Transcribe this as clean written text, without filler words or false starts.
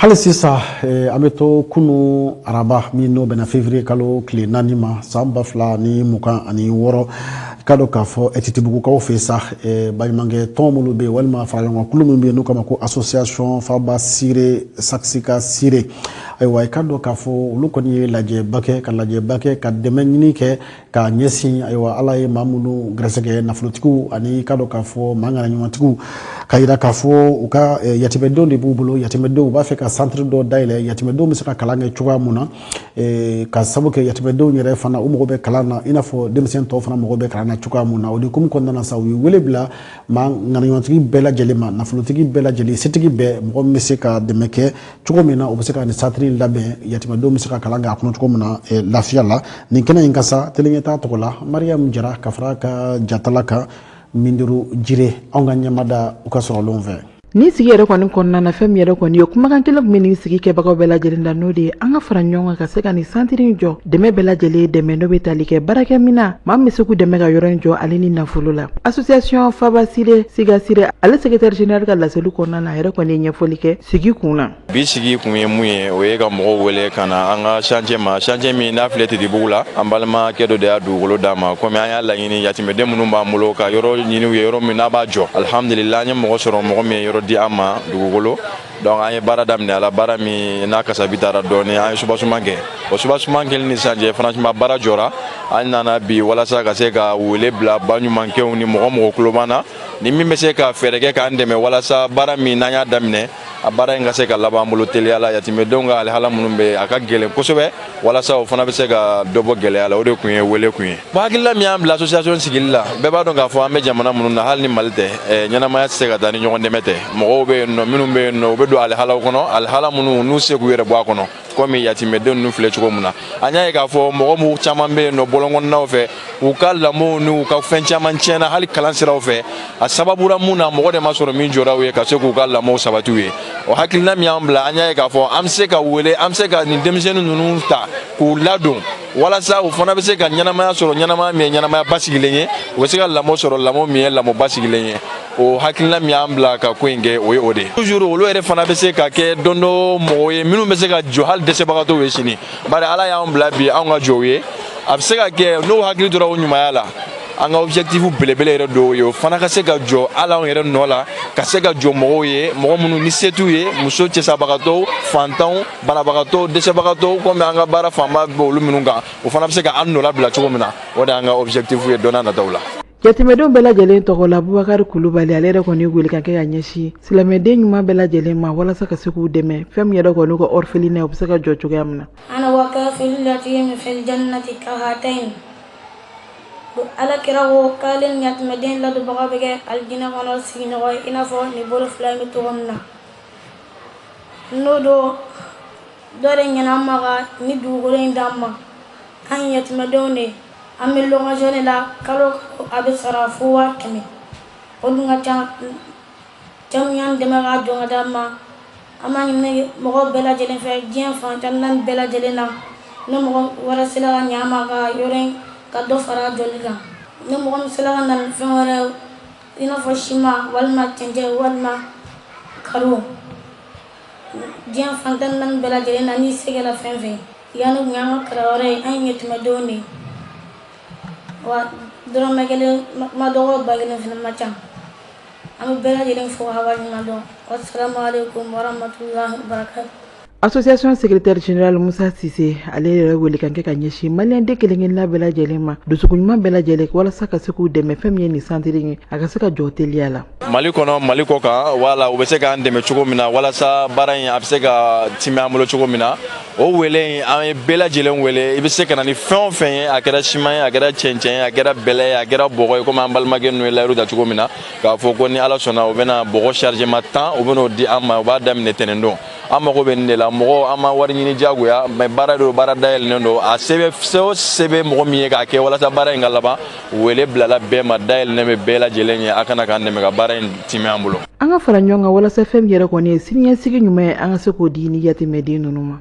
Hali sisan an bɛ to kunu araba min n'o bɛnna février kalo tile 4 ma san 2026, i k'a dɔn k'a fɔ Titibugukaw fɛ sa, baɲumankɛ tɔn minnu bɛ yen walima faraɲɔgɔnkulu minnu bɛ yen n'u k'a ma ko Association Faba Sire Saksika Sire, ayiwa, i k'a dɔn k'a fɔ olu kɔni ye lajɛba kɛ, ka lajɛba kɛ, ka dɛmɛ ɲini kɛ k'a ɲɛsin, ayiwa, Ala ye maa minnu gɛrɛsɛgɛ, nafolotigiw ani i k'a dɔn k'a fɔ maa ŋana ɲumantigiw, ka yira k'a fɔ u ka yatimɛdenw de b'u bolo. Yatimɛdenw, u b'a fɛ ka centre dɔ dayɛlɛ, yatimɛdenw bɛ se ka kalan kɛ cogoya mun na, ka sabu kɛ yatimɛdenw yɛrɛ fana u mago bɛ kalan na i n'a fɔ denmisɛn tɔw fana mago bɛ kalan na cogoya mun na. O de hukumu kɔnɔna na sa, u ye wele bila maa ŋanaɲumantigi bɛɛ lajɛlen ma, nafolotigi bɛɛ lajɛlen, setigi bɛɛ, mɔgɔ min bɛ se ka dɛmɛ kɛ cogo min na u bɛ se ka nin centre in labɛn, yatimɛdenw bɛ se ka kalan kɛ a kɔnɔ cogo min na lafiya la. Nin kɛnɛ in ka sa teleɲɛtaa tɔgɔ la, Mariam Jara ka fara ka jatala kan, Minduru Jire, anw ka ɲɛmada u ka sɔrɔlenw fɛ. Nin sigi yɛrɛ kɔni kɔnɔna na, fɛn min yɛrɛ kɔni ye kumakan kelen tun bɛ nin sigi kɛbagaw bɛɛ lajɛlen la, n'o de ye an ka fara ɲɔgɔn kan ka se ka nin centre in jɔ. Dɛmɛ bɛɛ lajɛlen, dɛmɛ n'o bɛ tali kɛ baarakɛminɛn, maa min bɛ se k'u dɛmɛ ka yɔrɔ in jɔ, ale ni nafolo la. Association Faba Sire Siga Sire, ale secrétaire général ka laseli kɔnɔna na, a yɛrɛ kɔni ye ɲɛfɔli kɛ sigi kun na. Bi sigi kun ye mun ye? O ye ka mɔgɔw wele ka na an ka chantier ma, chantier min n'a filɛ Titibugu la. An balimakɛ dɔ de y'a dugukolo d'an ma. Komi an y'a laɲini yatimɛden minnu b'an bolo, ka yɔrɔ ɲini u ye, yɔrɔ min n'a b'a jɔ. Alhamdulillah, an ye mɔgɔ sɔrɔ, mɔgɔ min ye yɔrɔ di an ma, dugukolo. Donc an ye baara daminɛ a la, baara min n'a kasabi taara dɔɔni. An ye soubassement kɛ. O soubassement kɛli ni sisan cɛ, franchement, baara jɔra. An nana bi walasa ka se ka wele bila baɲumankɛw ni mɔgɔ mɔgɔ tulo b'an na, ni min bɛ se ka fɛɛrɛ kɛ k'an dɛmɛ, walasa baara min n'an y'a daminɛ, a baara in ka se ka laban an bolo teliya la. Yatimɛdenw ka alihala minnu bɛ, a ka gɛlɛn kosɛbɛ, walasa o fana bɛ se ka dɔ bɔ gɛlɛya la. O de kun ye wele kun ye. Bon, hakilila min y'an bila association sigili la, bɛɛ b'a dɔn k'a fɔ an bɛ jamana minnu na, hali ni Mali tɛ, ɲɛnamaya tɛ se ka taa ni ɲɔgɔn dɛmɛ tɛ. Mɔgɔw bɛ yen nɔ, minnu bɛ yen nɔ, u bɛ don alihalaw kɔnɔ, alihala minnu n'u se k'u yɛrɛ bɔ a kɔnɔ, komi yatimɛden ninnu filɛ cogo min na. An y'a ye k'a fɔ mɔgɔ minnu caman bɛ yen nɔ bɔlɔnkɔnɔnaw fɛ, u ka lamɔw n'u ka fɛn caman tiɲɛna, hali kalan siraw fɛ. A sababura mun na? Mɔgɔ de ma sɔrɔ min jɔra u ye ka se k'u ka lamɔw sabati u ye. O hakilina min y'an bila, an y'a ye k'a fɔ an bɛ se ka wele, an bɛ se ka nin denmisɛnnin ninnu ta k'u ladon, walasa u fana bɛ se ka ɲɛnamaya sɔrɔ, ɲɛnamaya min ye ɲɛnamaya basigilen ye, u bɛ se ka lamɔ sɔrɔ, lamɔ min ye lamɔ basigilen ye. O hakilina min y'an bila ka ko in kɛ, o ye o de ye. Toujours olu yɛrɛ fana bɛ se ka kɛ don dɔ mɔgɔ ye minnu bɛ se ka jɔ hali dɛsɛbagatɔw ye sini, bari Ala y'an bila bi anw ka jɔ u ye. A bɛ se ka kɛ n'o hakili tora o ɲumanya la. An ka objectif belebele yɛrɛ dɔw ye, o fana ka se ka jɔ hali anw yɛrɛ nɔ la, ka se ka jɔ mɔgɔw ye, mɔgɔ minnu ni se t'u ye, muso cɛsabagatɔw, fantanw, banabagatɔw, dɛsɛbagatɔw. Komi an ka baara fanba bɛ olu minnu kan, o fana bɛ se ka an nɔ bila cogo min na. O de y'an ka objectif ye don n'a nataw la. Jatimɛdenw bɛɛ lajɛlen tɔgɔ la, Bubakari Kulubali, ale yɛrɛ kɔni wele ka kɛ ka ɲɛsin silamɛden ɲuman bɛɛ lajɛlen ma, walasa ka se k'u dɛmɛ fɛn min yɛrɛ kɔni ka orphelinat, u bɛ se ka jɔ cogoya min na. أنا وكافل اليتيم في الجنة كهاتين. Ala kira ko k'ale ni yatimɛden ladonbaga bɛ kɛ alijinɛ kɔnɔ sigiɲɔgɔn ye i n'a fɔ nin bolo fila in bɛ cogo min na. N'o don dɔ de ɲɛna an ma ka ni dugukolo in d'an ma. An ye yatimɛdenw de ye, an bɛ location de la. Kalo a bɛ sara fo 100 000, o dun ka ca. Cɛ min y'an dɛmɛ k'a jɔ ka d'an ma, an b'a ɲini mɔgɔw bɛɛ lajɛlen fɛ, diɲɛ fan tan naani bɛɛ lajɛlen na, ni mɔgɔ wɛrɛ sera ka ɲɛ an ma ka yɔrɔ in ka dɔ fara a jɔli kan, ni mɔgɔ min sera ka na ni fɛn wɛrɛ i n'a fɔ siman walima cɛncɛn walima karo, diɲɛ fan 14 bɛɛ lajɛlen na, n'i se kɛra fɛn fɛn yanni kun y'an ka kalanyɔrɔ ye. An ye yatimɛdenw de ye wa, dɔrɔmɛ kelen ma dɔgɔ, ba kelen fana ma ca. An bɛ bɛɛ lajɛlen fo k'a waleɲuman dɔn. Wasalamu aleykum warahmatulahi wabarakatu. Association secrétaire général Musa Sise, ale yɛrɛ wele kan kɛ ka ɲɛsin maliyɛnden kelen kelenna bɛɛ lajɛlen ma, dusukun ɲuman bɛɛ lajɛlen, walasa ka se k'u dɛmɛ fɛn min ye nin centre ye, a ka se ka jɔ teliya la. Mali kɔnɔ, Mali kɔ kan, wala u bɛ se k'an dɛmɛ cogo min na, walasa baara in a bɛ se ka timi an bolo cogo min na. O wele in, an ye bɛɛ lajɛlen wele. I bɛ se ka na ni fɛn o fɛn ye, a kɛra siman ye, a kɛra cɛncɛn ye, a kɛra bɛlɛ ye, a kɛra bɔgɔ ye, komi an balimakɛ ninnu ye layiru ta cogo min na k'a fɔ ko ni Ala sɔnna, u bɛna bɔgɔ chargement 10, u bɛn'o di an ma. U b'a daminɛ tɛnɛndon. An mago bɛ nin de la. Mɔgɔ, an ma wari ɲini diyagoya, mais baara don, baara dayɛlɛnnen don. A se bɛ se o se bɛ mɔgɔ min ye k'a kɛ walasa baara in ka laban, wele bilala bɛɛ ma, dayɛlɛnnen bɛ bɛɛ lajɛlen ye. A kana k'an dɛmɛ ka baara in timi an bolo. An ka fara ɲɔgɔn kan walasa fɛn min yɛrɛ kɔni ye siniɲɛsigi ɲuman ye, an ka se k'o di ni yatimɛden ninnu ma.